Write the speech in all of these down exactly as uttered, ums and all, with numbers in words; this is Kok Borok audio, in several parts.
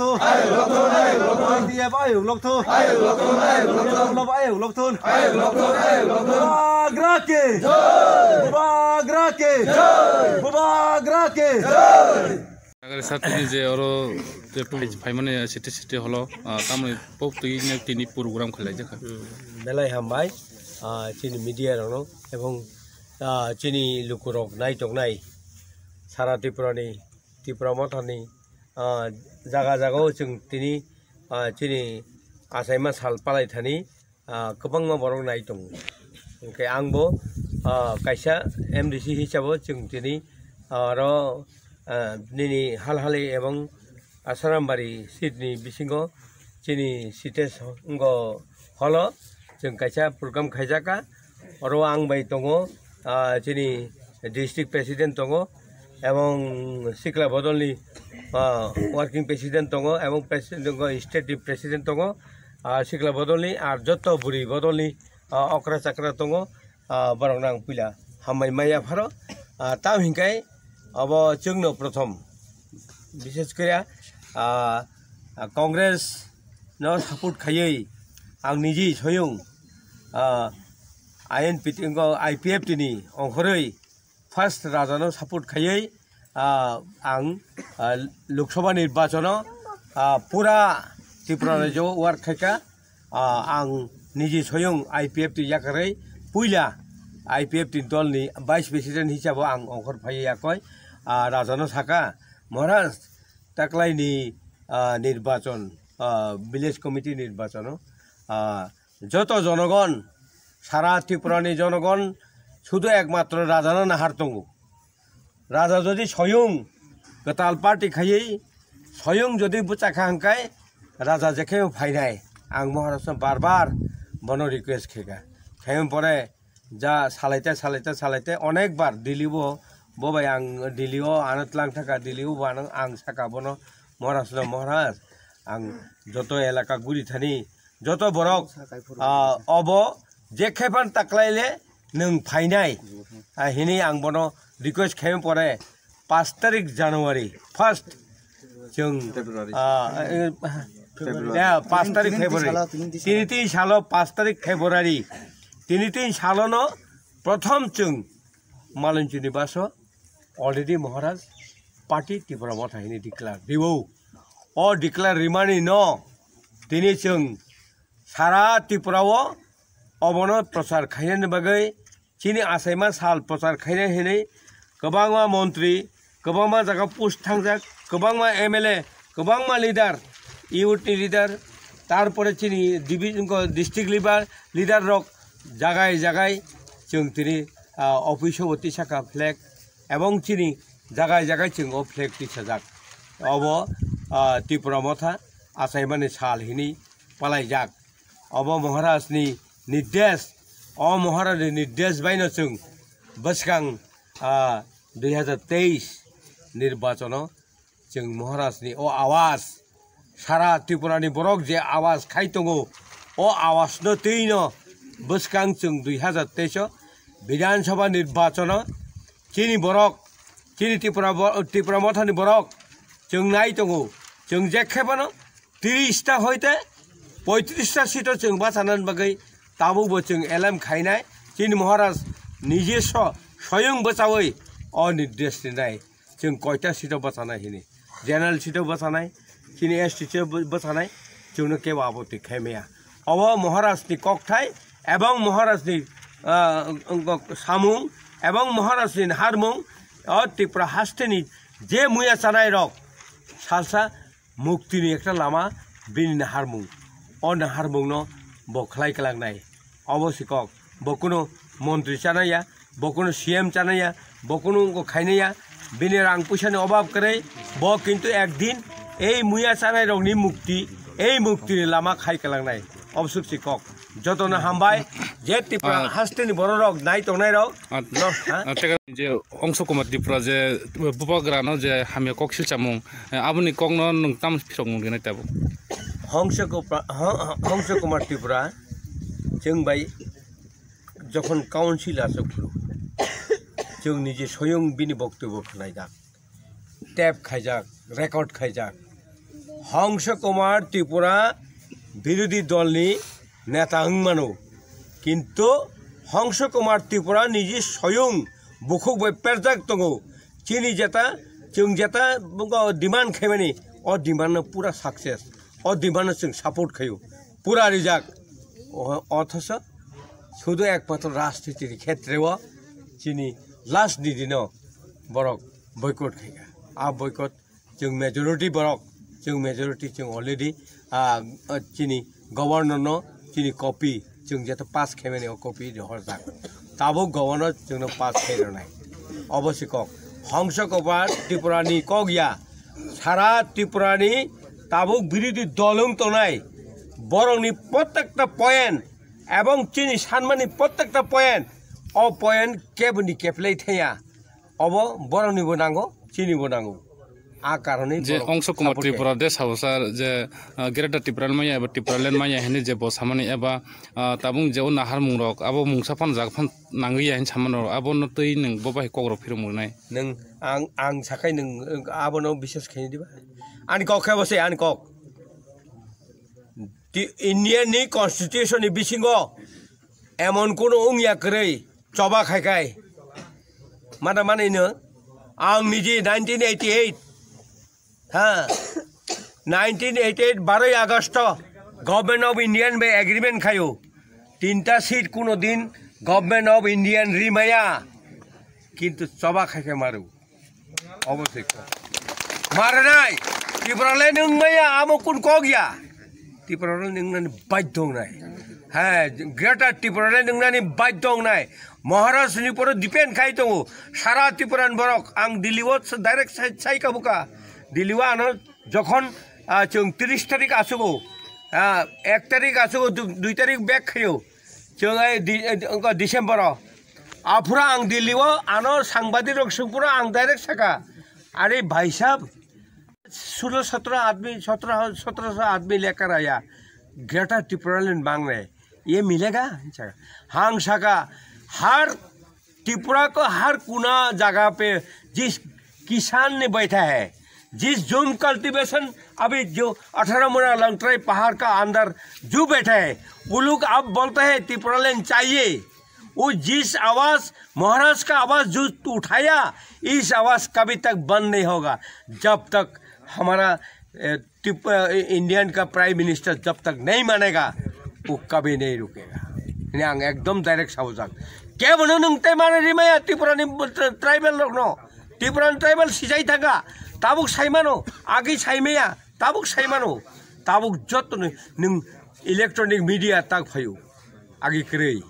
lokthun. Ayuk lokthun, ayuk lokthun. I P F ayuk lokthun. Ayuk lokthun, ayuk lokthun. Ayuk lokthun, ayuk lokthun. Bubagra ki. Jai. Bubagra ki. Jai. Bubagra ki. Jai. Nagari satini je oro je phai-, phaimani city city holo, ah, tamoni pok twi ne tini program khwlaijakha. Hmm. Belai hambai, ah, chini media rokno ebong, ah, chini lukurok naitok nai sara Tripura ni, Tipra Mothani, ah, jaga jaga o chwng tini, ah, chini achaima sal palai thani, ah, kwbangma borok nai tongo. Hwnkhe ang bo, ah, kaisa M D C hisabo chwng tini, ah, oro, ah, nini hal hali ebong Asarambari seat ni bisingo chini site wngkha holo chwng kaisa program khaijakha. Oro ang bai tongo, ah, chini district president tongo, ebong sikla bodolni, ah, working president tongo, ebong president tongo, state ni president tongo, ah, sikla bodolni, ar joto bwrwi bodolni, ah, okra chakra tongo, ah, borokno ang puila hambai maya pharo. Ah, tamo hinkai obo chwngno prothom, bishes kore, ah, ah, Congress no support khaiwi ang niji soyung, ah, I N P T, I P F T ni ongkhorwi first rajano support khaiwi, ah, ang, ah, Lok Sabha nirbachano, ah, pura Tripura rajyo work khaikha, ah, ang niji soyung I P F T yakarwi puila, I P F T ni dol ni vice president hisabo ang ongkhor phai yakoi, ah, Raja no saka, "Maharaj, taklai ni, ah, nirbachon, ah, village committee nirbachon o, ah, joto jonogon, sara Tripura ni jonogon sudu ekmatro Raja no nahar tongo." Raja jodi soyung kwtal party khaiwi soyung jodi bwchakha hwnkhe Raja jekhe phainai. Ang Maharaj no bar bar bono request khaikha. Khaiyung pore ja salaite, salaite, salaite onek bar Delhi o, bo bai ang Delhi o ano tlang thaka, Delhi o bo ano ang saka bono, "Maharaj no, Maharaj, ang joto elaka guri thani, joto borok, ah, obo jekhe phan taklaile nwng phainai," ah, hini ang bono request khaiyung pore, pash tarik January, first chwng, February. Ah, eh, February. Ya, pash tarik February. Tini tin salo, pash tarik February. Tini tin salo no prothom chwng Malunchuni baso already Maharaj party Tipra Motha hini declare ribo. O declare rimani no tini chwng sara Tripura o obono prochar khainani bagwi chini achaima sal prochar khainai hinwi kwbangma montri, kwbangma jaga post thangjak, kwbangma M L A, kwbangma leader, youth ni leader, tarpore chini division ko district leader, leader rok jagai jagai chwng tini, ah, office o tisaka flag, ebong chini jagai jagai chwng o flag tisajak. Obo, ah, Tipra Motha achaimani sal hinwi palaijak. Obo Maharaj ni nirdesh, o Maharaj ni nirdesh baino chwng bwskang, ah, dui hazar teis nirbachono chwng Maharaj ni o awas, sara Tripura ni borok je awas khai tongo, o awas no twi no bwskang chwng dui hazar teis o Bidhan Sabha nirbachono chini borok, chini Tripura bo-, Tripura Motha ni borok chwng nai tongo, chwng jekhe phano tiris ta hoite poitris ta seat o chwng bachanani bagwi tabukbo chwng elem khainai. Chini Maharaj nijeso soyung bwchaui o nirdesh rinai. Chwng koita seat o bachanai hini. General seat o bachanai, chini S T seat o bachanai, chwngno kebo apoti khaimaya. Obo Maharaj ni kokthai ebong Maharaj ni, ah, samung ebong Maharaj ni harmung, o Tripura haste ni je muya chanai rok salsa mukti ni ekta lama bini naharmung. O naharmung no bo khlai kwlangnai. Obo si kok. Bo kuno montri chanaya, bo kuno C M chanaya, bo kuno wngkok khainaya. Bini rang puisa ni obab kwrwi. Bo kintu ekdin ei muya chanai rok ni mukti, ei mukti ni lama khai kwlangnai. Obsuk si kok. Jotono hambai, je Tripura Ah. haste ni borok rok nai tongnai rok. Ah. No, ha? Ah, tega je Ongso Kumar Tripura je bubagra no je hamya kok silchamung, eh, aboni kok no nwng tam phirok mung rinai tabuk. Hongso Kupra-, Ho-, Hongso Kumar Tripura, chwng bai jokhon council aswk phuru, chwng nije soyung bini boktobyo khwlaijak. Tape khaijak, record khaijak. Hongso Kumar Tripura birodhi dolni neta wng mano. Kintu Hongso Kumar Tripura niji soyung bukhuk bai perjak tongo. Chini jeta, chwng jeta bo demand khaimani, o demand no pura success. O demand no chwng support khaio. Pura rijak. O-, othocho sudu ekmatro rajniti ni khetre o chini last ni dino borok boycott khaikha. A boycott chwng majority borok, chwng majority chwng already, ah, ah, chini governor no chini copy chwng jeto pass khaimani o copy rohorjak. Tabuk governor chwngno pass khai rwnai. Obo si kok. Hongso Kumar Tripura ni kok ya. Sara Tripura ni tabuk birodhi dol wng tongnai. Borokni protekta point ebong chini sanmani protekta point, o point keboni keplai thaya. Obo boroknibo nango, chinibo nango. A karonwi je borok Ongso Kumar support khe. Tripura de sabo sir je, ah, Greater Tipraland manya eba Tipraland manya hinwi je bo samani eba, ah, tabung je o naharmung rok abo mungsa phan jaga phan nangwi ya hin samano abo no twi nwng bo bai kok rok phirung mwnai. Nwng ang, ang sakai nwng, ang abono biswas khaini diba? Ani kok khe bo se ani kok. Ti-, India ni constitution ni bisingo emon kuno wngya kwrwi choba khai khai. Mada mani no ang niji nineteen eighty-eight, ha, nineteen eighty-eight baroi August Government of India bai agreement khayo. Tinta seat kuno din Government of Indian rimaya, kintu choba khaikhe maru. Obosoi kok. Maranai, Tripura le nwng maya, amo kun kok ya. Tripura le nwngnani baidhyo wngnai. Hai, Greater Tripura le nwngnani baidhyo wngnai. Maharaj ni poro depend khai tongo. Sara Tripura ni borok, ang Delhi o direct sai, sai kabuka. Delhi o ano jokhon, ah, chwng tris tarik achugo, ah, ek tarik achugo, du-, dui tarik back khayo. Chwng ai di-, eh, wngkha December o. Aphuru ang Delhi o ano sangbadik rok swngphuru ang direct saka, "Are bhai sahab, sullo sotro aadmi, sotro, sotro so aadmi lekar aaya, Greater Tipraland mang rahe, ye milega?" Ang saka, "Har Tripura ko har kuna jaga pe jis kisan ne baitha hai, jis jum cultivation abhi jo athara muna Langtrai pahar ka andar jo baitha hai, wo log ab bolta hai Tipraland chahiye." वो जिस आवाज, महाराज का आवाज जो उठाया, इस आवाज कभी तक बंद नहीं होगा, जब तक हमारा, ए, टिप-, ए, इंडियन का प्राइम मिनिस्टर जब तक नहीं मानेगा, वो कभी नहीं रुकेगा। Ini ang ekdom direct saujak. Kebono nwng tei mane rimaya Tripura ni tribal rok no. Tripura ni tribal sijai thangka. Tabuk saimano, agi saimaya, tabuk saimano. Tabuk joto ni nwng electronic media tak phaio. Agi kwrwi.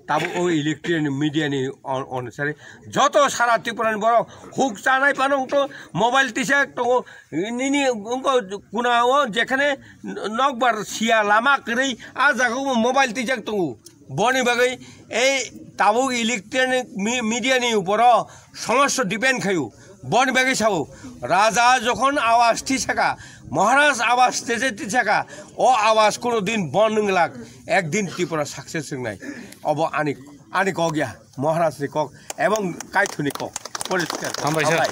Tabuk o electronic media ni on-, onusare joto sara Tripura ni borok huk chanai phano wngto mobile tisa tongo, nini wngkha kuna o jekhane nokbar sia lama kwrwi a jaga o mobile tisa tongo. Boni bagwi ei tabuk electronic mi-, media ni uporo somosto depend khaio. Boni bagwi sao, Raja jokhon awas tisaka, Maharaj awas teje tisaka, o awas kono din bon wnglak, ekdin Tripura success wngnai. Obo ani, ani kok ya, Maharaj ni kok, ebong Kaithoni kok. Poriskar. Hambai sir. Hambai.